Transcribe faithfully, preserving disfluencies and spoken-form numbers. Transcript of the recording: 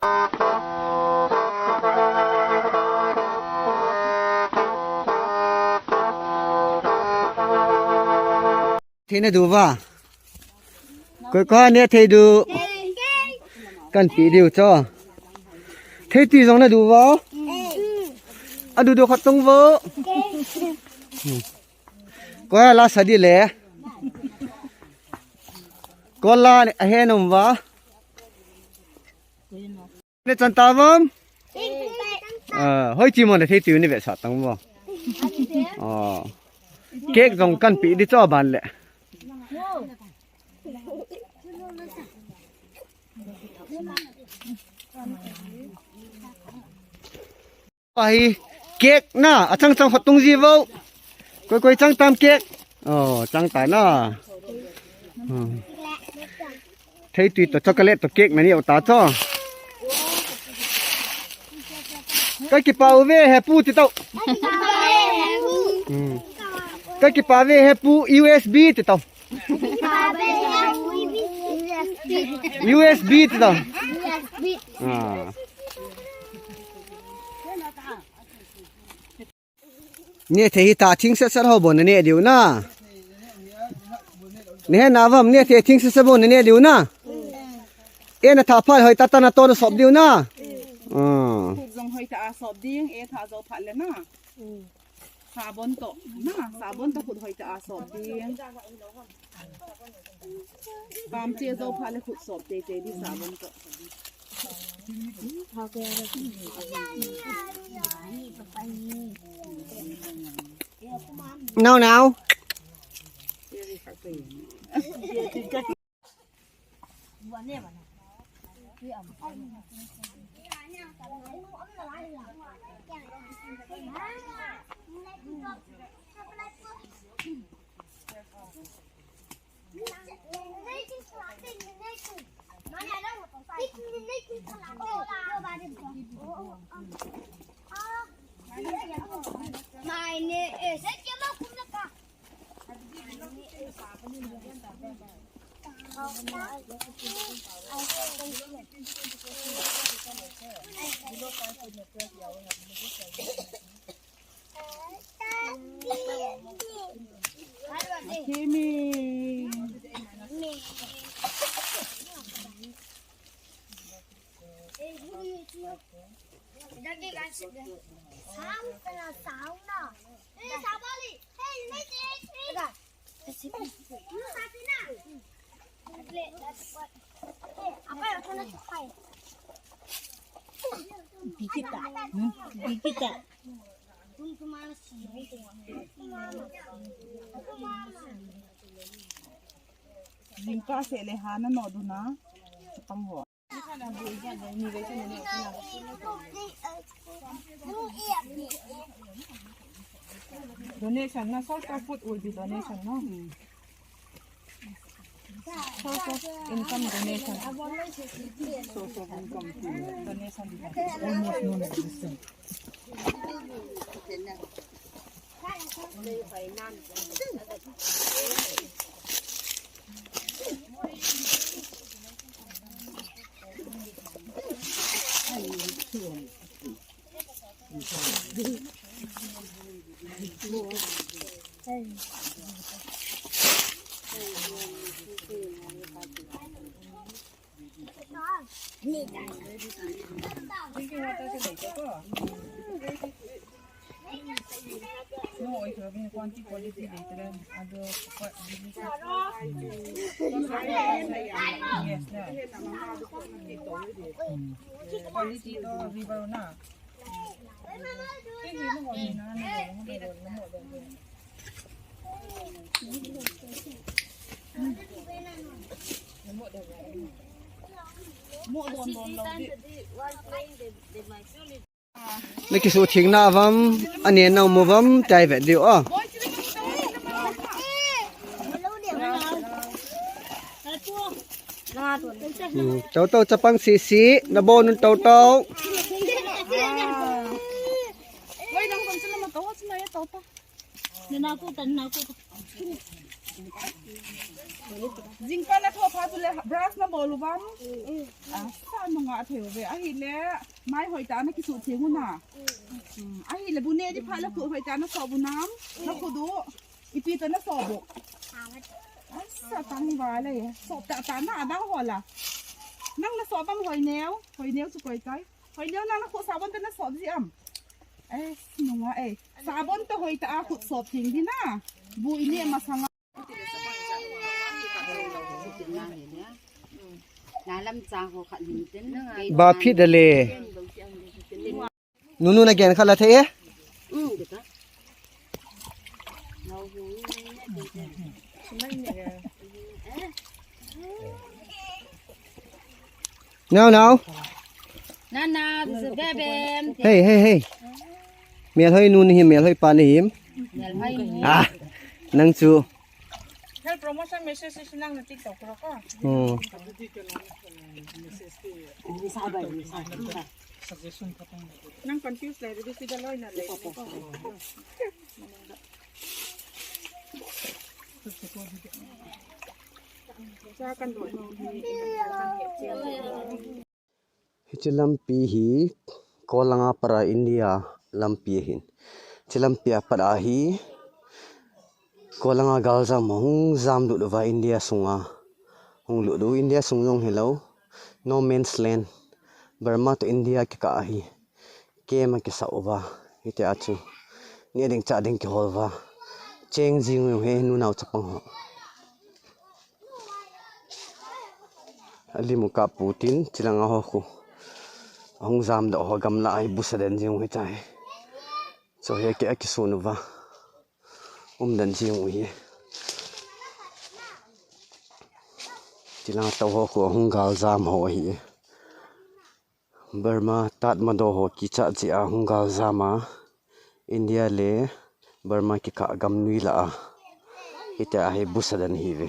Thei na du va. Koi koi ne thei du. Kan pi diu cho. Thei ti jong na du va. A du du khat tung vo. Koi la sa di le. Koi la a he nom va. Ne chan ta vam. Ah, hoi chi mo ne thei ti ni ve sa tang vo. Ah. Cake jong kan pi di cho ban le. Ahi, cake na, achang chang khat tung ji vo. Koi koi chang tam cake. Oh, chang ta na. Hmm. Thei tui to chocolate to cake na ni o ta cho. Ka kipa uve he pu ti tau. Hmm. Ka kipa ve he pu U S B ti tau. U S B ti tau. Ah. Ne thei hi ta thing set set ho bon ne diu na. Ne na vam ne thei thing set set bon ne diu na. E na tha phal hoi ta ta na to na sop diu na. Ah. Khut jong hoi ta a sop ding, e tha jo phal le na. Sabon to na, sabon to khut hoi ta a sop ding. Pam che jo phal le khut sop te te di sabon to. Now, now. My name is. Bikita. Hmm? Bikita. Limpa se le hana no duna. Chapang ho. Donation na, source of food will be donation, no? Source of income donation. Source of income donation. Almost none of this thing. Quality to river na. Na kisu thing na vam, ane na mu vam, tai vet diu a. Hmm, tau tau chapang sisi, na bon tau tau. Jingkah na tho pha chu le brush na bol uvam. Ah, sa nunga thei uve. Ahile, mai hoitah na kisu theng u na. Hmm, ahile bu ne di pha le khut hoitah na so bu nam. Na khut u. Ipi tah na so bu. Asa tang ba le. So ta ta na adang ho la. Nang na so bang hoi neo. Hoi neo chu koi kai. Hoi neo na na khut sabon tah na so ji am. Eh, nunga eh. Sabon tah hoitah a khut so theng di na. Bu i ne masanga. Ba phit da le. Nunu na gen khat la thei e. Nau, nau. Nana, this is Beben. Hey, hey, hey. Melhoi nu nahim, melhoi pa nahim. Melhoi nu. Ah, nang chu. Health promotion message si nang na TikTok ko ko. Hmm. Nang confuse le, ready si da loi na le. Sa kan do. Hiche lampi hi Kolanga para India lampi ahin. Hiche lampi a pat a hi Kolanga galjam hung jam lut uva India sunga. Hung lut u India sung jong hilou. No man's land. Burma to India kikah ahi. Kem a kisa uva. Hiti a chu. Ni ding cha ding kihol uva. Cheng jing u he nunau chapang ho. Alimu ka putin, chilanga ho khu. Ahung jam doh ho gamla a hi busa den jing u hi chai. Cho hi ke a kisun uva. Um den jing u hi. Chilanga to ho khu ahung galjam ho hi. Burma Tatmadaw ho kicha chi a hung galjam a, India le Burma kikah gam nui la a, hiti a hi busa den hi ve.